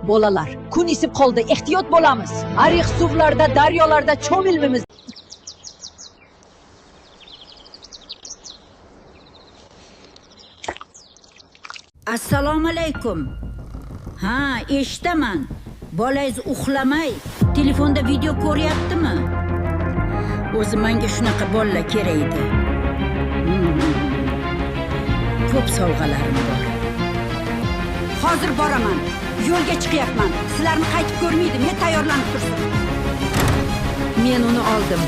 Bolalar, kun isib qoldi, ehtiyot bo'lamiz. Ariq suvlarda, daryolarda cho'milmaymiz. Assalomu alaykum. Ha, eshitaman. Bolangiz uxlamay, telefonda video ko'ryaptimi? O'zi menga shunaqa bolalar kerak edi. Ko'p sovg'alarim bor. Hozir boraman. Yo'lga chiqyapman. Sizlarni qaytib ko'rmaydi, men tayyorlanib tursin. Men uni oldim.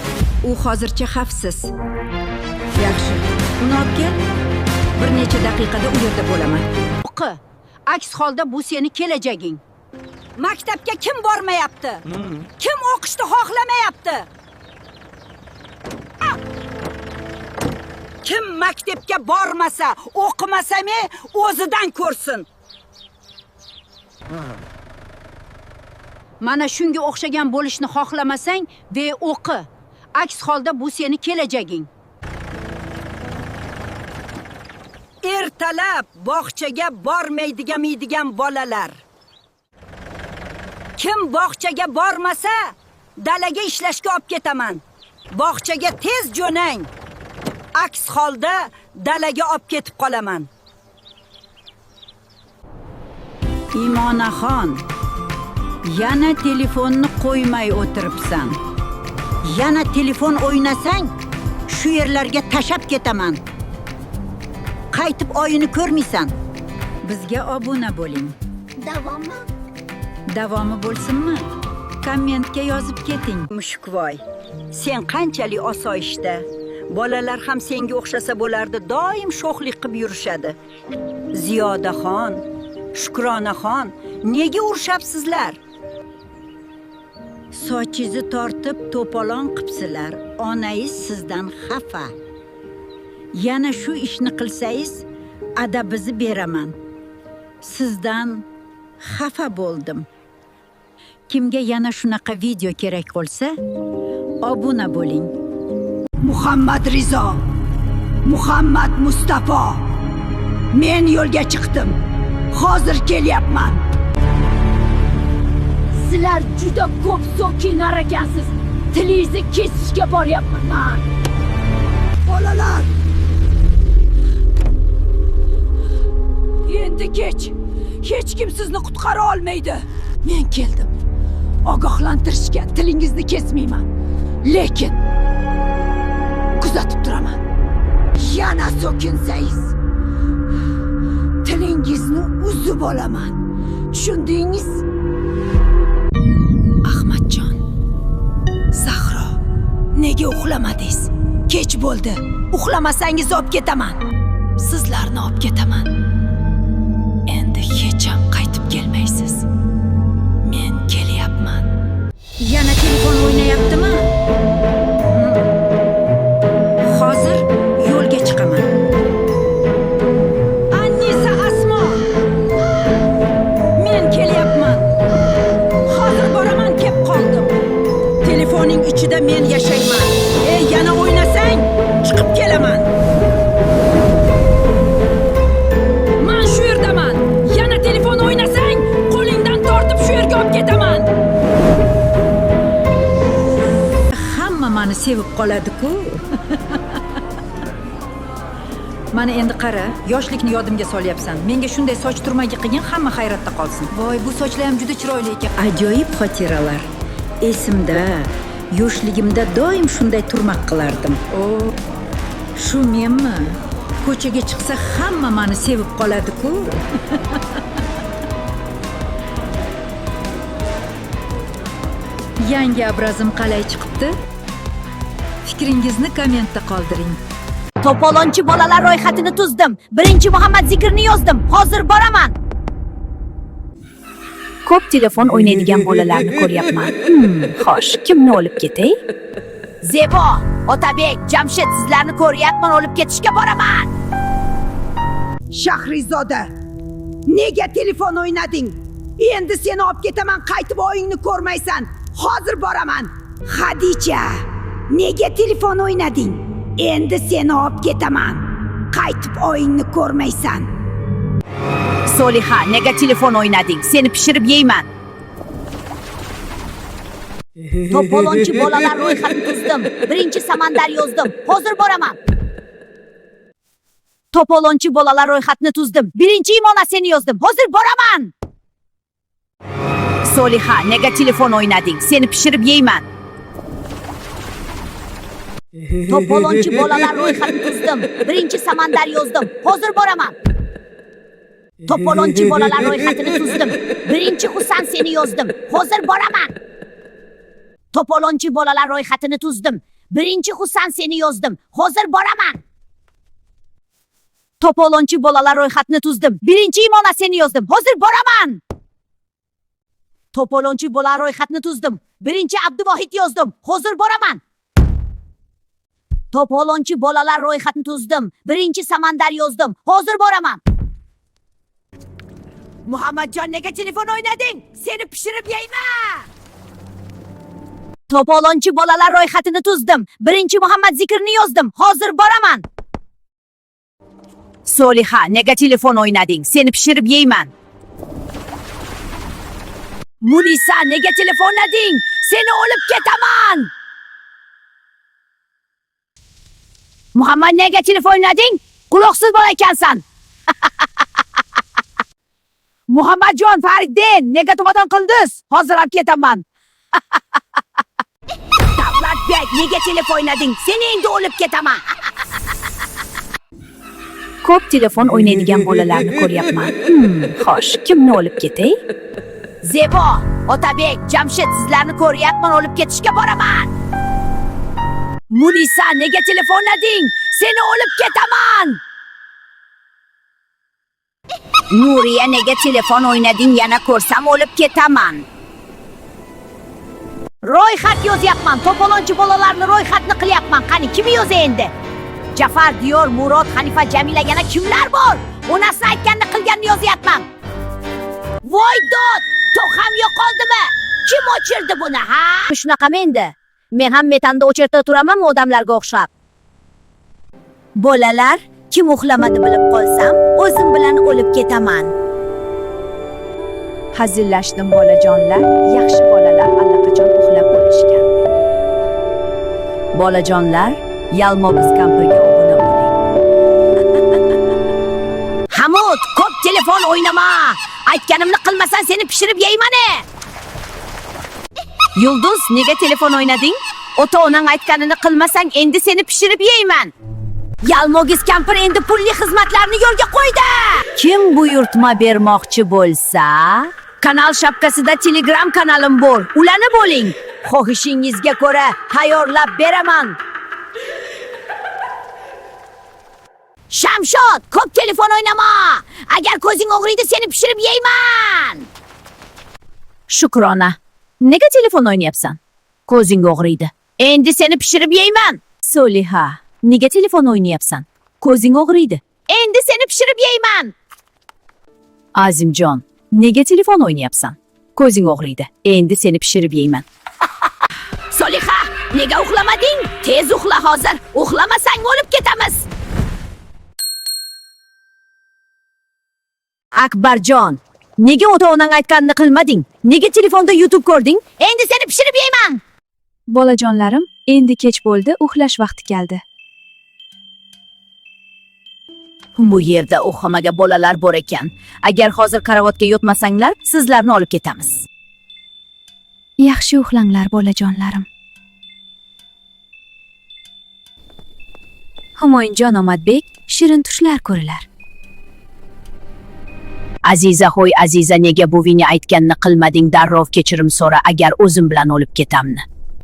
U hozircha xavfsiz. Yaxshi. Uni olib kel. Bir necha daqiqada u yerda bo'laman. O'qi. Aks holda bu seni kelajaging. Maktabga kim bormayapti? Kim o'qishni xohlamayapti? Kim maktabga bormasa, o'qimasa, men o'zidan ko'rsin. Mana shunga o'xshagan bo'lishni xohlamasang, ve o'qi. Aks holda bu seni kelajaging. Ertalab bog'chaga bormaydigan bolalar. Kim bog'chaga bormasa, dalaga ishlashga olib ketaman. Bog'chaga tez jo'nang. Aks holda dalaga olib ketib qolaman. Imonaxon, yana telefonni qo'ymay o'tiribsan. Yana telefon o'ynasang, shu yerlarga tashab ketaman. Qaytib oyini ko'rmaysan. Bizga obuna bo'ling. Davomi? Davomi bo'lsinmi? Kommentga yozib keting. Mushukvoy, sen qanchalik osoyishta. Bolalar ham senga o'xshasa bo'lardi, doim sho'xlik qilib yurishadi. Ziyodaxon, Shukronaxon, nega urushabsizlar? Sochingizni tortib to'polon qilibsizlar. Onangiz sizdan xafa. Yana shu ishni qilsangiz, adabizni beraman. Sizdan xafa bo'ldim. Kimga yana shunaqa video kerak bo'lsa, obuna bo'ling. Muhammad Rizo, Muhammad Mustafa. Men yo'lga chiqdim. Hozir kelyapman. Sizlar juda ko'p so'kinar ekansiz. Tilingizni kesishga boryapman. Bolalar! Endi kech. Hech kim sizni qutqara olmaydi. Men keldim. Ogohlantirishga tilingizni kesmayman. Lekin kuzatib turaman. Yana so'kinsangiz, tilingizni uzib olaman. Tushundingiz? Ahmadjon, Zahro, nega uxlamadingiz? Kech bo'ldi. Uxlamasangiz olib ketaman. Sizlarni olib ketaman. Endi hech ham qaytib kelmaysiz. Men kelyapman. Yana telefon o'ynayaptimi? Hozir yo'lga chiqaman. Annisa Asmo. Men kelyapman. Hozir boraman, kep qoldim. Telefoning ichida men yashayman. Ey, yana o'ynasang, chiqib kelaman. Man shu yerdaman. Yana telefon o'ynasang, qo'lingdan tortib shu yerga olib ketaman. Hamma meni sevib qoladi-ku. Mana endi qara, yoshlikni yodimga solyapsan. Menga shunday soch turmagi qilgin, hamma hayratda qolsin. Voy, bu sochlar ham juda chiroyli ekan. Ajoyib xotiralar. Esimda, yoshligimda doim shunday turmak qilardim. O, shu menmi? Ko'chaga chiqsa hamma meni sevib qoladi-ku. Yangi obrazim qalay chiqibdi? Fikringizni kommentda qoldiring. To'polonchi bolalar ro'yxatini tuzdim. Birinchi Muhammad Zikrni yozdim. Hozir boraman. Ko'p telefon o'ynaydigan bolalarni ko'ryapman. Xo'sh, kimni olib ketay? Zebo, Otabek, Jamshid, sizlarni ko'ryapman, olib ketishga boraman. Shahrizoda, nega telefon o'ynading? Endi seni olib ketaman, qaytib oyingni ko'rmaysan. Hozir boraman. Xadicha, nega telefon o'ynading? Endi seni olib ketaman. Qaytib oyingni ko'rmaysan. Soliha, nega telefon o'ynading? Seni pishirib yeyman. To'polonchi bolalar ro'yxatini tuzdim. Birinchi Samandar yozdim. Hozir boraman. To'polonchi bolalar ro'yxatini tuzdim. Birinchi Imona seni yozdim. Hozir boraman. Soliha, nega telefon o'ynading? Seni pishirib yeyman. To'polonchi bolalar ro'yxatini tuzdim. Birinchi Samandar yozdim. Hozir boraman. To'polonchi bolalar ro'yxatini tuzdim. Birinchi Husan seni yozdim. Hozir boraman. To'polonchi bolalar ro'yxatini tuzdim. Birinchi Husan seni yozdim. Hozir boraman. To'polonchi bolalar ro'yxatini tuzdim. Birinchi Imona seni yozdim. Hozir boraman. To'polonchi bolalar ro'yxatini tuzdim. Birinchi Abduvohid yozdim. Hozir boraman. To'polonchi bolalar ro'yxatini tuzdim. Birinchi Samandar yozdim. Hozir boraman. Muhammadjon, nega telefon o'ynading? Seni pishirib yeyman. To'polonchi bolalar ro'yxatini tuzdim. Birinchi Muhammad Zikrni yozdim. Hozir boraman. Soliha, nega telefon o'ynading? Seni pishirib yeyman. Munisa, nega telefon o'ynading? Seni o'lib ketaman. Muhammad, nega telefon o'ynading? Quloqsiz bola ekansan. Muhammadjon, Fariddin, nega to'madan qildiz? Hozir olib ketaman. Davlatbek, nega telefon o'ynading? Seni endi o'lib ketaman. Ko'p telefon o'ynaydigan bolalarni ko'ryapman. Xo'sh, kimni olib ketay? Zebo, Otabek, Jamshid, sizlarni ko'ryapman, olib ketishga boraman. Munisa, nega telefon o'ynading? Seni olib ketaman. Nuriya, nega telefon o'ynading? Yana ko'rsam olib ketaman. Ro'yxat yozyapman. To'polonchi bolalarni ro'yxatini qilyapman. Qani, kim yozay endi? Jafar, Diyor, Murod, Hanifa, Jamila, yana kimlar bor? Onasi aytganini qilganini yozyapman. Voy dod! To'q ham yo'qoldimi? Kim o'chirdi buni, ha? Shunaqami endi? Men ham metanda o'chirta turamanmi odamlarga o'xshab? Bolalar, kim uxlamadi bilib qolsam, o'zim bilan o'lib ketaman. Hazillashdim bolajonlar, yaxshi bolalar allaqachon uxlab bo'lishgan. Bolajonlar, Yalmobiz kampirga obuna bo'ling. Hamud, ko'p telefon o'ynama. Aytganimni qilmasan seni pishirib yeyman. Yulduz, nega telefon o'ynading? Ota-onang aytganini qilmasang endi seni pishirib yeyman. Yalmogiz kampir endi pulli xizmatlarni yo'lga qo'ydi. Kim buyurtma bermoqchi bo'lsa, kanal shapkasida Telegram kanalim bor. Ulanib bo'ling. Xohishingizga ko'ra tayyorlab beraman. Shamshod, ko'p telefon o'ynama. Agar ko'zing og'riydi seni pishirib yeyman. Shukrona, nega telefon o'ynayapsan? Ko'zing og'riydi. Endi seni pishirib yeyman. Soliha, nega telefon o'ynayapsan? Ko'zing og'riydi. Endi seni pishirib yeyman. Azimjon, nega telefon o'ynayapsan? Ko'zing og'riydi. Endi seni pishirib yeyman. Soliha, nega uxlamading? Tez uxla hozir. Uxlamasang o'lib ketamiz. Akbarjon, nega ota-onang aytganini qilmading? Nega telefonda YouTube ko'rding? Endi seni pishirib yeyman. Bolajonlarim, endi kech bo'ldi, uxlash vaqti keldi. Bu yerda uxlamaga bolalar bor ekan. Agar hozir karavotga yotmasanglar, sizlarni olib ketamiz. Yaxshi uxlanglar, bolajonlarim. Humoyinjon Omadbek shirin tushlar ko'rilar. Aziza, hoy Aziza, nega buvingni aytganini qilmading? Darrov kechirim so'ra, agar o'zim bilan o'lib ketamni.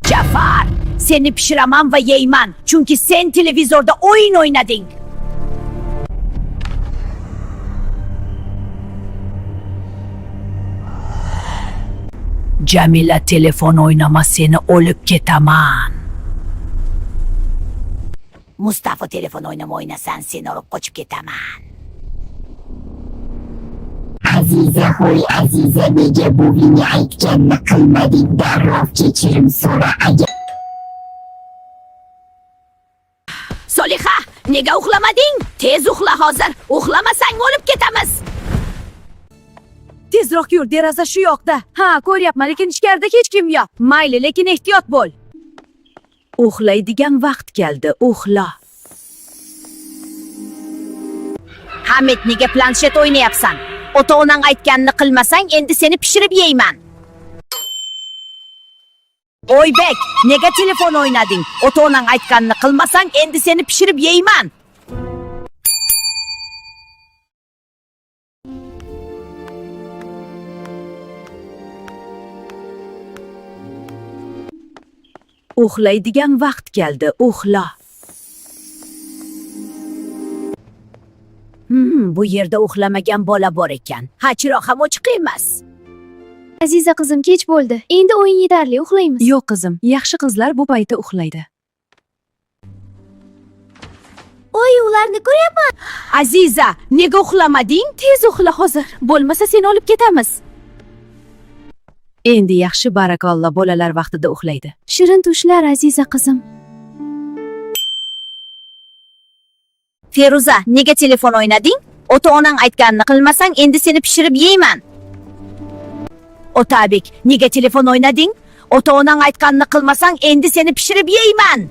Jafar, seni pishiraman va yeyman, chunki sen televizorda o'yin o'ynading. Jamila, telefon o'ynama, seni o'lib ketaman. Mustafa, telefon o'ynama, o'ynasan seni olib qochib ketaman. Aziza, hoy Aziza, nega buvingni aytganini qilmading? Darrov kechirim so'ra, agar Soliha, nega uxlamading? Tez uxla hozir. Uxlamasang o'lib ketamiz. Tezroq yur, deraza shu yoqda. Ha, ko'ryapman, lekin ichkarida hech kim yo'q. Mayli, lekin ehtiyot bo'l. Uxlaydigan vaqt keldi, uxla. Hamid, nega planshet o'ynayapsan? Ota-onang aytganini qilmasang, endi seni pishirib yeyman. Oybek, nega telefon o'ynading? Ota-onang aytganini qilmasang, endi seni pishirib yeyman. Uxlaydigan vaqt keldi, uxla. Bu yerda uxlamagan bola bor ekan. Ha, chiroq ham ochiq emas. Aziza qizim, kech bo'ldi. Endi o'yin yetarli, uxlaymiz. Yo'q qizim, yaxshi qizlar bu paytda uxlaydi. Oy, ularni ko'ryapman. Aziza, nega uxlamading? Tez uxla hozir, bo'lmasa seni olib ketamiz. Endi yaxshi, barakalla, bolalar vaqtida uxlaydi. Shirin tushlar, Aziza qizim. Feruza, nega telefon o'ynading? Ota-onang aytganini qilmasang, endi seni pishirib yeyman. Otabek, nega telefon o'ynading? Ota-onang aytganini qilmasang, endi seni pishirib yeyman.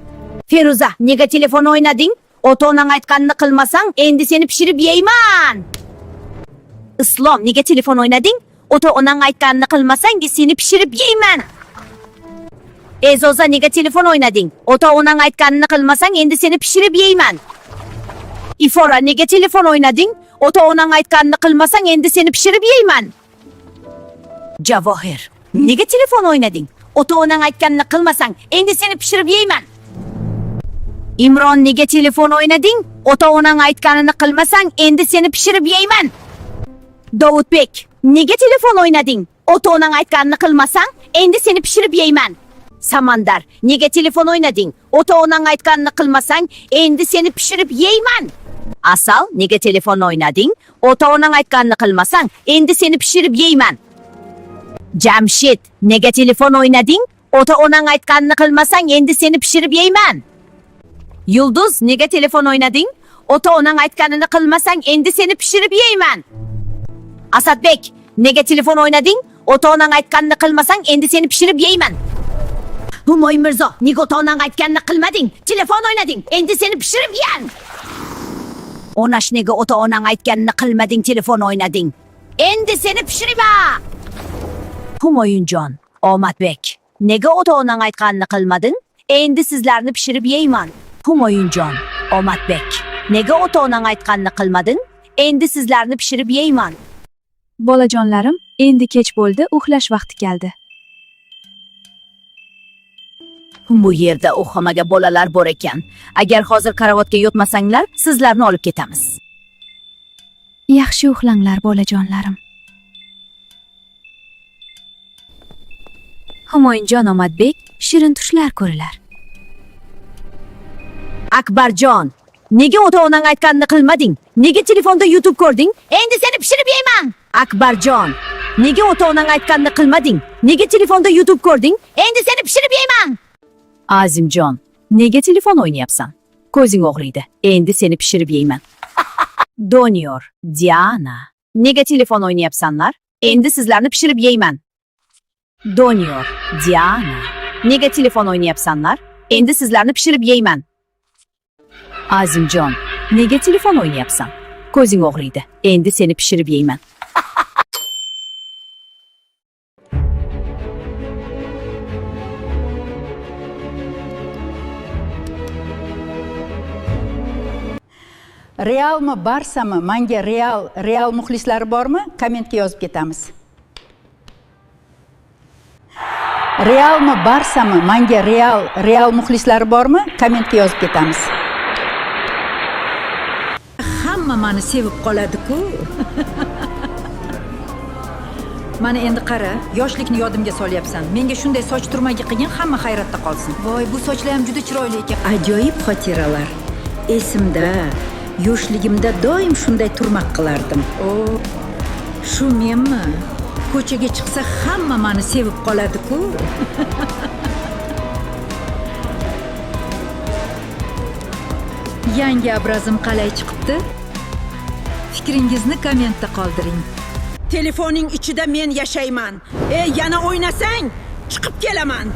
Feruza, nega telefon o'ynading? Ota-onang aytganini qilmasang, endi seni pishirib yeyman. Islom, nega telefon o'ynading? Ota-onang aytganini qilmasang, seni pishirib yeyman. Ezoza, nega telefon o'ynading? Ota-onang aytganini qilmasang, endi seni pishirib yeyman. Ifora, nega telefon o'ynading? Ota-onang aytganini qilmasang, endi seni pishirib yeyman. Javohir, nega telefon o'ynading? Ota-onang aytganini qilmasang, endi seni pishirib yeyman. Imron, nega telefon o'ynading? Ota-onang aytganini qilmasang, endi seni pishirib yeyman. Davudbek, nega telefon o'ynading? Ota-onang aytganini qilmasang, endi seni pishirib yeyman. Samandar, nega telefon o'ynading? Ota-onang aytganini qilmasang, endi seni pishirib yeyman. Asal, nega telefon o'ynading? Ota-onang aytganini qilmasang, endi seni pishirib yeyman. Jamshid, nega telefon o'ynading? Ota-onang aytganini qilmasang, endi seni pishirib yeyman. Yulduz, nega telefon o'ynading? Ota-onang aytganini qilmasang, endi seni pishirib yeyman. Asadbek, nega telefon o'ynading? Ota-onang aytganini qilmasang, endi seni pishirib yeyman. Humoy Mirzo, nega ota-onang aytganini qilmading? Telefon o'ynading, endi seni pishirib yeyan. Onash, nega ota-onang aytganini qilmading, telefon o'ynading? Endi seni pishirma. Humoyunjon, Omadbek, nega ota-onang aytganini qilmading? Endi sizlarni pishirib yeyman. Humoyunjon, Omadbek, nega ota-onang aytganini qilmading? Endi sizlarni pishirib yeyman. Bolajonlarim, endi kech bo'ldi, uxlash vaqti keldi. Bu yerda uxlamaga bolalar bor ekan. Agar hozir karavotga yotmasanglar, sizlarni olib ketamiz. Yaxshi uxlanglar, bolajonlarim. Humoyunjon, Omadbek, shirin tushlar ko'rilar. Akbarjon, nega ota-onang aytganini qilmading? Nega telefonda YouTube ko'rding? Endi seni pishirib yeyman. Akbarjon, nega ota-onang aytganini qilmading? Nega telefonda YouTube ko'rding? Endi seni pishirib yeyman. Azimjon, nega telefon o'ynayapsan? Ko'zing og'riydi. Endi seni pishirib yeyman. Doniyor, Diana, nega telefon o'ynayapsanlar? Endi sizlarni pishirib yeyman. Doniyor, Diana, nega telefon o'ynayapsanlar? Endi sizlarni pishirib yeyman. Azimjon, nega telefon o'ynayapsan? Ko'zing og'riydi. Endi seni pishirib yeyman. Realmi, Barsami? Manga Real muxlislari bormi? Kommentga yozib ketamiz. Realmi, Barsami? Manga Real muxlislari bormi? Kommentga yozib ketamiz. Hamma meni sevib qoladi-ku. Mana endi qara, yoshlikni yodimga solyapsan. Menga shunday soch turmagi qilgin, hamma hayratda qolsin. Voy, bu sochlar ham juda chiroyli ekan. Ajoyib xotiralar. Esimda, yoshligimda doim shunday turmak qilardim. O, shu menmi? Ko'chaga chiqsa hamma meni sevib qoladi-ku. Yangi obrazim qalay chiqibdi? Fikringizni kommentda qoldiring. Telefoning ichida men yashayman. E, yana o'ynasang, chiqib kelaman.